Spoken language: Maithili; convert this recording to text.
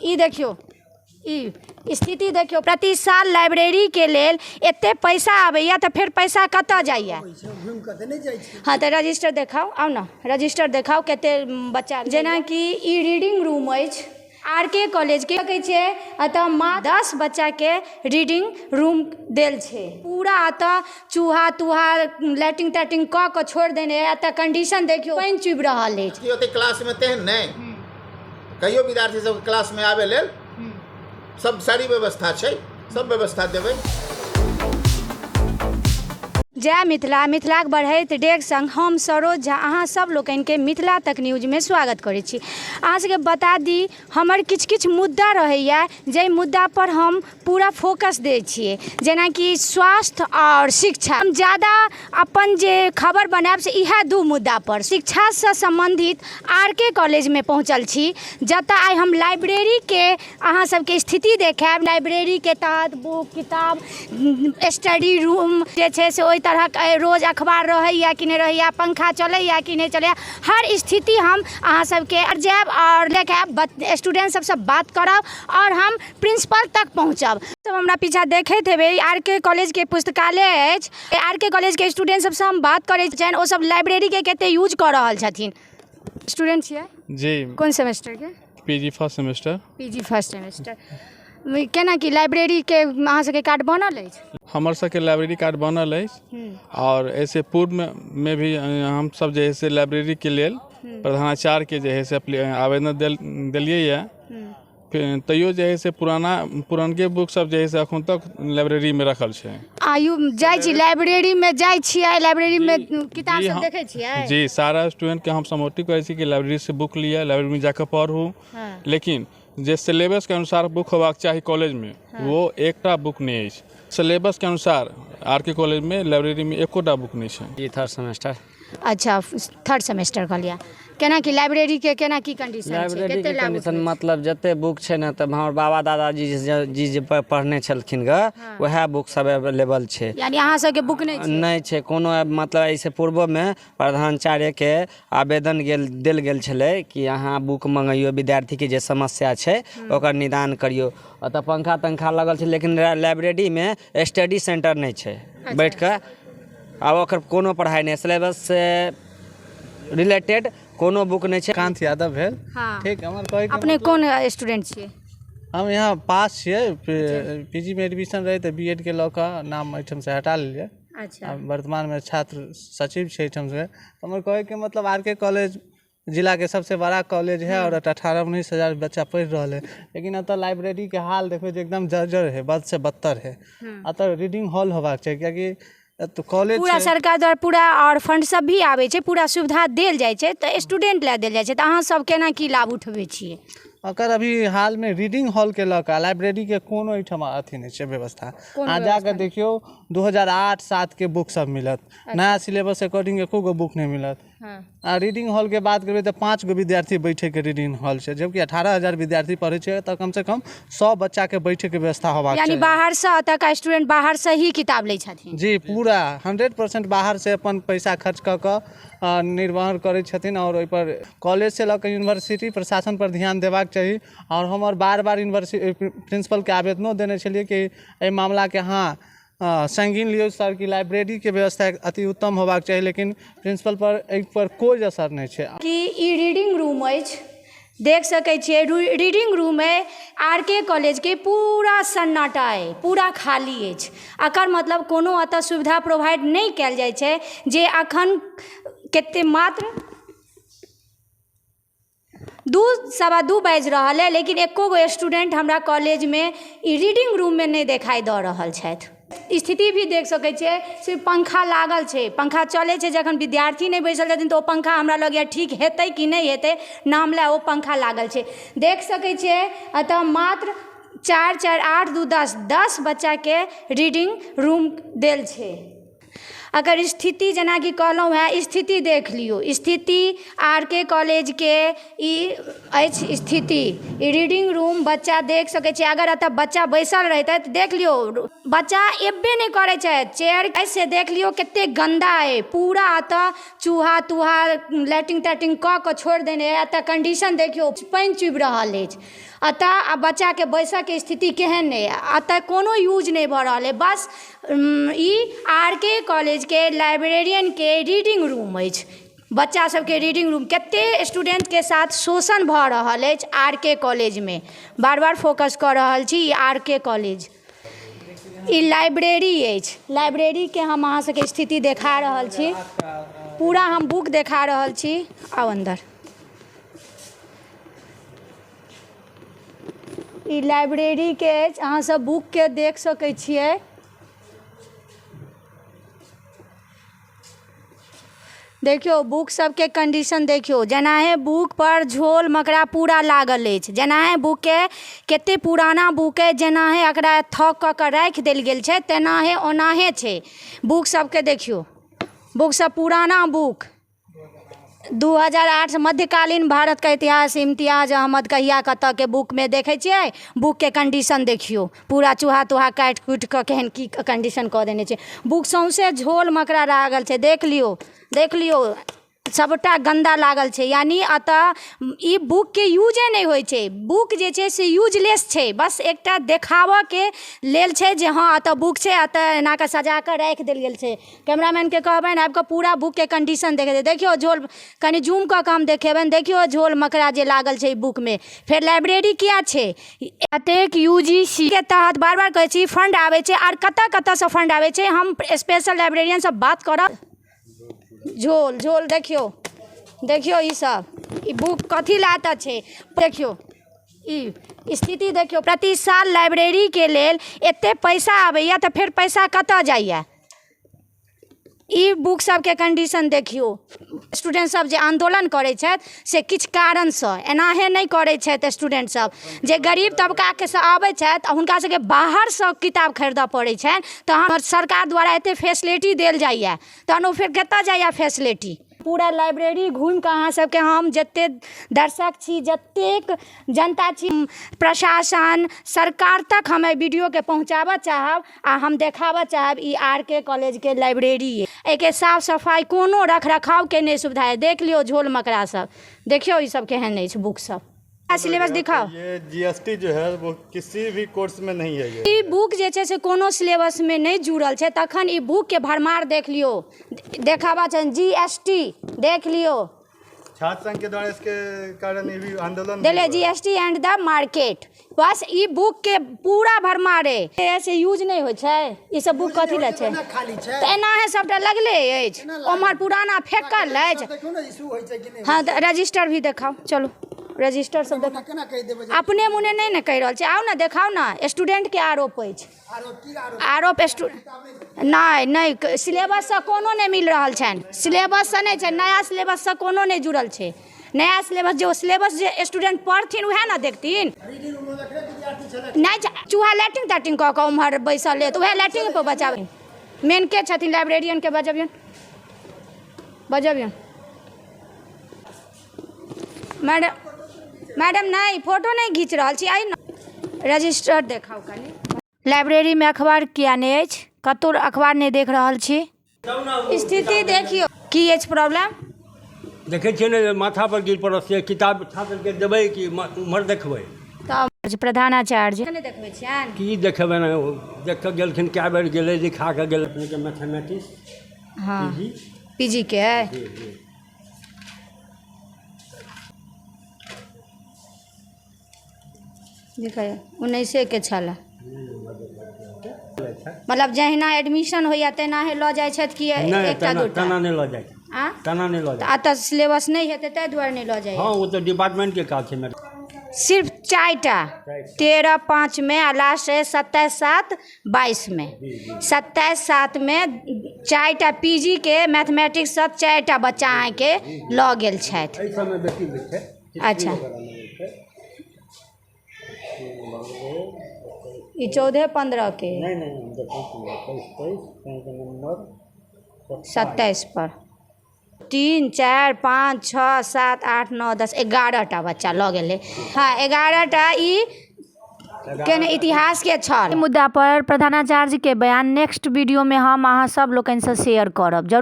ई देखियौ, ई स्थिति देखियौ। प्रति साल लाइब्रेरीके लेल एते पैसा आबैया तऽ फेर पैसा कतऽ जाइया? हँ, तऽ रजिस्टर देखाउ। आउ ने, रजिस्टर देखाउ, कते बच्चा। जेनाकि ई रीडिंग रूम अछि आर के कॉलेजके। देखै छियै, एतऽ मात्र 10 बच्चाके रीडिंग रूम देल छै। पूरा एतऽ चूहा तूहा लैट्रिन तैट्रिन कऽ कऽ छोड़ि देने। एतऽ कंडीशन देखियौ, पानि चुबि रहल अछि। की होतै क्लासमे तेहन नहि कहियो विद्यार्थी सबके क्लासमे आबै लेल सब सारी व्यवस्था छै, सब व्यवस्था देबै। जय मिथिला। मिथिलाक बढ़ैत डेग संग हम सरोज झा अहाँ सब लोकनिके मिथिला तक न्यूजमे स्वागत करै छी। अहाँ सबके बता दी, हमर किछु किछु मुद्दा रहैए, जाहि मुद्दापर हम पूरा फोकस दै छियै, जेनाकि स्वास्थ्य आओर शिक्षा। हम ज्यादा अपन जे खबर बनायब से इएह दू मुद्दापर। शिक्षासँ सम्बन्धित आर के कॉलेजमे पहुँचल छी, जतऽ आइ हम लाइब्रेरीके अहाँ सबके स्थिति देखायब। लाइब्रेरीके तहत बुक, किताब, स्टडी रूम जे छै से ओहि तरहक रोज अखबार रहैया कि नहि रहैया, पंखा चलैया कि नहि चलैया, हर स्थिति हम अहाँ सबके जायब आओर देखायब, स्टूडेंट सबसँ बात करब आओर हम प्रिंसिपल तक पहुँचब। सब हमरा पीछा देखैत हेबै, आर के कॉलेजके पुस्तकालय अछि। आर के कॉलेजके स्टूडेंट सबसँ हम बात करै छियनि, ओ सब लाइब्रेरीके कते यूज कऽ रहल छथिन। स्टूडेंट छियै? जी। कोन सेमेस्टरके? PG first semester. PG first semester. केना की लाइब्रेरीके अहाँ सबके कार्ड बनल अछि? हमर सबके लाइब्रेरी कार्ड बनल अछि आओर एहिसँ पूर्वमे भी हमसब जे है से लाइब्रेरीके लेल प्रधानाचार्यके जे है से आवेदन देलियै यऽ। तैयो जे है से पुराना पुरनके बुक सब जे है से अखन तक लाइब्रेरीमे रखल छै। आयु जाइ छी, लाइब्रेरीमे जाइ छियै, लाइब्रेरीमे किताब सब देखै छियै? जी, सारा स्टूडेंटके हम मोटिव करै छी कि लाइब्रेरीसँ बुक लिअ, लाइब्रेरीमे जाकऽ पढ़ू, लेकिन जे सिलेबसके अनुसार बुक होबाक चाही कॉलेजमे, वो एकटा बुक नहि अछि। सिलेबसके अनुसार आर के कॉलेजमे लाइब्रेरीमे एकोटा बुक नहि छै। जी, थर्ड सेमेस्टर। अच्छा, थर्ड सेमेस्टर कहलियै। केना की लाइब्रेरीके केना की कंडीशन छै? लाइब्रेरीके कते लाभ कंडीशन मतलब जते बुक छै ने, तऽ हमर बाबा दादाजी जी जे पढ़ने छलखिन ग, वएह बुक सब अवेलेबल छै। यानी अहाँ सबके बुक नहि छै? नहि छै कोनो। मतलब एहिसँ पूर्वोमे प्रधानाचार्यके आवेदन गेल देल गेल छलै कि अहाँ बुक मङ्गैयौ, विद्यार्थीके जे समस्या छै ओकर निदान करियौ। ओतऽ पंखा तंखा लगल छै, लेकिन लाइब्रेरीमे स्टडी सेंटर नहि छै बैठ कऽ आब ओकर कोनो पढ़ाइ नहि, सिलेबस से रिलेटेड कोनो बुक नहि छै। कान्त यादव भेल। ठीक, हमर कहैके अपने कोन स्टूडेंट छियै? हम यहाँ पास छियै। पीजी मे एडमिशन रहै तऽ बी एड के लऽ कऽ नाम एहिठामसँ हटा लेलियै। वर्तमानमे छात्र सचिव छै एहिठामसँ। हमर कहैके मतलब, आर के कॉलेज जिलाके सबसे बड़ा कॉलेज है और 18-19 हजार बच्चा पढ़ि रहल है, लेकिन एतऽ लाइब्रेरीके हाल देखबै जे एकदम जर्जर है, बद से बदतर है। एतऽ रीडिंग हॉल होबाक चाही, किएकि एतऽ कॉलेज पूरा सरकार द्वारा पूरा आओर फंड सब भी आबै छै, पूरा सुविधा देल जाइ छै, तऽ स्टूडेंट लए देल जाइ छै, तऽ अहाँ सब केना की लाभ उठबै छियै? अकर अभी हालमे रीडिंग हॉलके लऽ कऽ लाइब्रेरीके कोनो एहिठाम अथी नहि छै व्यवस्था। अहाँ जाकऽ देखियौ, 2008-7के बुक सब मिलत, नया सिलेबस अकॉर्डिंग एको गो बुक नहि मिलत। आ रीडिंग हॉलके बात करबै तऽ 5 गो विद्यार्थी बैठेके रीडिंग हॉल छै, जबकि 18,000 विद्यार्थी पढ़ै छै, तऽ कमसँ कम 100 बच्चाके बैठेके व्यवस्था होबाक यानी चाही। बाहरसँ एतऽका स्टूडेंट बाहरसँ ही किताब लै छथिन? जी, पूरा 100% बाहरसँ अपन पैसा खर्च कऽ कऽ निर्वहन करै छथिन। आओर ओहिपर कॉलेजसँ लऽ कऽ यूनिवर्सिटी प्रशासनपर ध्यान देबाक चाही। आओर हमर बार बार यूनिवर्सिटी प्रिंसिपलके आवेदनो देने छलियै कि एहि मामलाके अहाँ संगीन लियौ सर, कि लाइब्रेरीके व्यवस्था अति उत्तम होबाक चाही, लेकिन प्रिंसिपल पर एहिपर कोइ असर नहि छै। कि ई रीडिंग रूम अछि, देख सकै छियै, रीडिंग रूम अइ आर के कॉलेजके। पूरा सन्नाटा अइ, पूरा खाली अछि। एकर मतलब कोनो एतऽ सुविधा प्रोवाइड नहि कयल जाइ छै, जे अखन कते मात्र 2:15 बाजि रहल अइ, लेकिन एको गो स्टूडेंट हमरा कॉलेजमे ई रीडिंग रूममे नहि देखाइ दऽ रहल छथि। स्थिति भी देख सकै छियै, सिर्फ पंखा लागल छै, पंखा चलै छै जखन विद्यार्थी नहि बैसल छथिन, तऽ ओ पंखा हमरा लगैए ठीक हेतै कि नहि हेतै, नाम लए ओ पंखा लागल छै। देख सकै छियै, एतऽ मात्र 4, 4, 8, 2, 10, 10 बच्चाके रीडिंग रूम देल छै। अगर स्थिति जेनाकि कहलहुँ हेँ, स्थिति देख लियौ, स्थिति आर के कॉलेजके ई अछि स्थिति। ई रीडिंग रूम बच्चा देख सकै छियै, अगर एतऽ बच्चा बैसल रहितै तऽ देख लियौ, बच्चा एबे नहि करै छथि। चेयर से देख लियौ कते गन्दा अइ, पूरा एतऽ चूहा तूहा लैट्रिन तैट्रिन कऽ कऽ छोड़ि देने अइ। एतऽ कंडीशन देखियौ, पानि चुबि रहल अछि। एतऽ आ बच्चाके बैसऽके स्थिति केहन अइ एतऽ कोनो यूज नहि भऽ रहल अइ बस ई आर के कॉलेजके लाइब्रेरियनके रीडिंग रूम अछि। बच्चा सबके रीडिंग रूम कते स्टूडेंटके साथ शोषण भऽ रहल अछि आर के कॉलेजमे। बार बार फोकस कऽ रहल छी ई आर के कॉलेज। ई लाइब्रेरी अछि। लाइब्रेरीके हम अहाँ सबके स्थिति देखा रहल छी। पूरा हम बुक देखा रहल छी। आउ अन्दर। ई लाइब्रेरीके अछि। अहाँ सब बुकके देख सकै छियै। देखियौ बुक सबके कंडीशन देखियौ। जेनाहे बुक पर झोल मकड़ा पूरा लागल अछि। जेनाहे बुकके कते पुराना बुक अछि, जेनाहे एकरा थक कऽ के राखि देल गेल छै तेनाहे ओनाहे छै। बुक सबके देखियौ, बुक सब पुराना बुक 2008 मध्यकालीन भारत का इतिहास इम्तियाज अहमद कहिया कतऽ के बुक में देखै छियै। बुक के कंडीशन देखियौ, पूरा चूहा तूहा काटि कुटि कऽ केहन की कंडीशन कऽ देने छै। बुक सौंसे झोल मकड़ा लागल छै। देख लियौ, देख लियौ, सबटा गन्दा लागल छै। यानी एतऽ ई बुकके यूजे नहि होइ छै। बुक जे छै से यूजलेस छै। बस एकटा देखाबऽके लेल छै जे हँ एतऽ बुक छै, एतऽ एना कऽ सजा कऽ राखि देल गेल छै। कैमरामैनके कहबनि आबि कऽ पूरा बुकके कंडीशन देखेतै। देखियौ झोल, कनि जूम कऽ कऽ हम देखेबनि। देखियौ झोल मकड़ा जे लागल छै ई बुकमे। फेर लाइब्रेरी किया छै? एतेक यू जी सी के तहत बार बार कहै छी फंड आबै छै, आर कतऽ कतऽसँ फंड आबै छै? हम स्पेशल लाइब्रेरियनसँ बात करब। झोल झोल देखियौ, देखियौ ई सब ई बुक कथी लए एतऽ छै? देखियौ ई स्थिति देखियौ। प्रति साल लाइब्रेरीके लेल एते पैसा आबैया तऽ फेर पैसा कतऽ जाइया? ई बुक सबके कंडीशन देखियौ। स्टूडेंट सब जे आन्दोलन करै छथि से किछु कारणसँ एनाहे नहि करै छथि। स्टूडेंट सब जे गरीब तबकाके से आबै छथि आ हुनका सबके बाहरसँ किताब खरीदऽ पड़ै छनि, तहन सरकार द्वारा एते फैसिलिटी देल जाइए, तहन ओ फेर कतऽ जाइए फैसिलिटी? पूरा लाइब्रेरी घुमिकऽ अहाँ सबके हम जते दर्शक छी, जतेक जनता छी, प्रशासन सरकार तक हम एहि वीडियोके पहुँचाबऽ चाहब आ हम देखाबऽ चाहब ई आर के कॉलेजके लाइब्रेरी। एहिके साफ सफाइ, कोनो रख रखावके नहि सुविधा अइ। देख लियौ झोल मकड़ा सब, देखियौ ई सब केहन अछि बुक सब। सिलेबस दिखाओ। ये जीएसटी जो है वो किसी भी कोर्स में नहीं है। ये ई बुक जे छै से कोनो सिलेबस में नहीं जुड़ल छै, तखन ई बुक के भरमार देख लियो। देखाबा छै जीएसटी, देख लियो। छात्र संघ के द्वारा इसके कारण ये भी आंदोलन देले हुआ है। GST and the market. Bus E book के पूरा भरमार है, ऐसे यूज नहीं होइ छै। ई सब बुक कथी लए छै? तऽ एनाहे सबटा लगले अछि, ओम्हर पुराना फेकल अछि। हँ, तऽ रजिस्टर भी देखाउ। चलू रजिस्टर सब देखाउ। अपने मुने नहि ने कहि रहल छी, आउ ने देखाउ ने। स्टूडेंटके आरोप अछि, आरोप स्टू नहि नहि, सिलेबससँ कोनो नहि मिल रहल छनि, सिलेबससँ नहि छै, नया सिलेबससँ कोनो नहि जुड़ल छै। नया सिलेबस जे सिलेबस जे स्टूडेंट पढ़थिन उएह ने देखथिन। नहि, चूहा लैट्रिन तैट्रिन कऽ कऽ उम्हर बैसल तऽ उएह लैट्रिन पर बचाबै। मेन के छथिन लाइब्रेरियनके? बजबियौन, बजबियौन मैडम। मैडम, नहि, फोटो नहि घीच रहल छी, आइ ने रजिस्टर देखाउ कनि। लाइब्रेरीमे अखबार किया नहि अछि? कतहु अखबार नहि देख रहल छी। स्थिति देखियौ, की अछि प्रॉब्लम? देखै छियै ने, माथा पर गिर पड़त से किताब छात्रके देबै कि उम्हर देखबै? तऽ प्रधानाचार्य नहि देखबै छियनि? की देखेबै ने, देख कऽ गेलखिन, कए बेर गेलै, लिखा कऽ गेल अपनेके मैथमेटिक्स। हँ, पी जी के। जी जी। देखियौ, 19 के छलए। मतलब जहिना एडमिशन होइया तेनाहे लऽ जाइ छथि कि नहि? एकटा तेना दूटा तेना नहि लऽ जाइ छै। आ तेना नहि लऽ तऽ जाइ। एतऽ सिलेबस नहि हेतै ताहि दुआरे नहि लऽ जाइया? हँ, ओ तऽ डिपार्टमेंटके काज छै मैडम। सिर्फ 4टा 13/5मे आ लास्ट अइ 27/7/22मे। 27/7मे 4टा पी जी के मैथमेटिक्ससँ 4टा बच्चा अहाँके लऽ गेल छथि। एहि सबमे बेसी लै छै। अच्छा, ई 14-15 के? नहि नहि, हम देखै छी 21 23 नम्बर 27 पर 3 4 5 6 7 8 9 10 11टा बच्चा लऽ गेलै। हँ, 11टा। ई केने इतिहासके छल। मुद्दा पर प्रधानाचार्य के बयान नेक्स्ट वीडियो में हम अहाँ सब लोकनिसँ शेयर करब। जरूर।